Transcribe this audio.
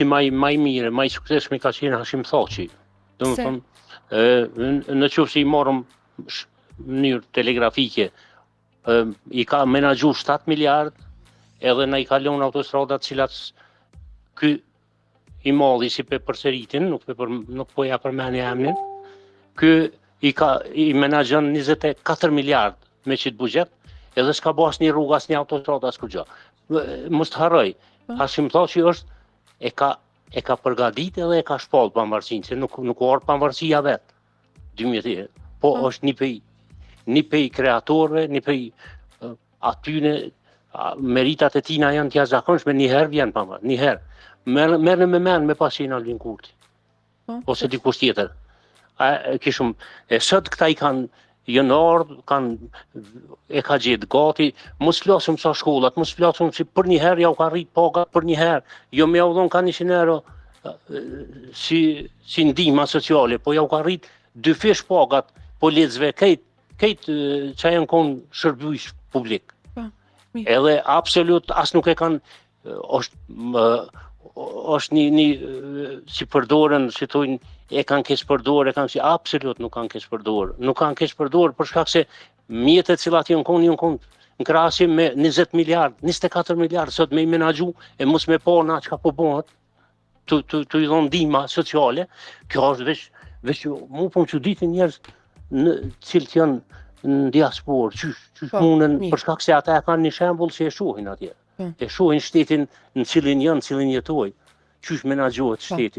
Ma i, ma i mirë, ma i suksesshmi ka qenë Hashim Thaçi. Domethënë, në qoftë se i marrëm në mënyrë telegrafike, i ka menaxhu 7 miliard, edhe na i ka lënë autostradat cilat ky i madhi si pe përsëritin, nuk, pe për, nuk po ja përmeni emnin, ky i, ka, i menaxhon 24 miliard me qitë buxhet, edhe s'ka bo asnjë rrugë, asnjë autostradë, as kurgjo. Mos të harroj, po. Hashim Thaçi është e ka e ka përgatit edhe e ka shpall pavarësinë, se nuk nuk u ardh pavarësia vet. 2000 po, po është një pej një pej kreatorëve, një pej atyne meritat e tina janë të jashtëzakonshme, një herë vjen pa një herë. Merr merrne me mend me pas qenë Albin Kurti. Po, ose po. dikush tjetër. A e kishëm e sot këta i kanë janë ardhë, kanë e ka gjetë gati, mos flasim sa shkollat, mos flasim si për një herë ja u ka rrit pagat për një herë, jo me jau dhon ka 100 euro si si ndihma sociale, po ja u ka rrit dyfish pagat policëve krejt krejt që janë konë shërbyes publik. Po, Edhe absolut as nuk e kanë është më, është një, një si përdoren, si thujnë, e kanë keqpërdor, e kanë si absolut nuk kanë keqpërdor. Nuk kanë keqpërdor për shkak se mjetet cilat janë konë, janë konë në krahasim me 20 miliard, 24 miliard sot me i menaxhu e mos me pa na çka po bëhet tu tu tu i dhon ndihma sociale, kjo është veç veç mu po më çuditin njerëz në cilët janë në diasporë, qysh, qysh po, munden, për shkak se ata e kanë një shembull që e shohin atje. Po. E shohin shtetin në cilin janë, në cilin jetojnë. Qysh menaxhohet po. shteti.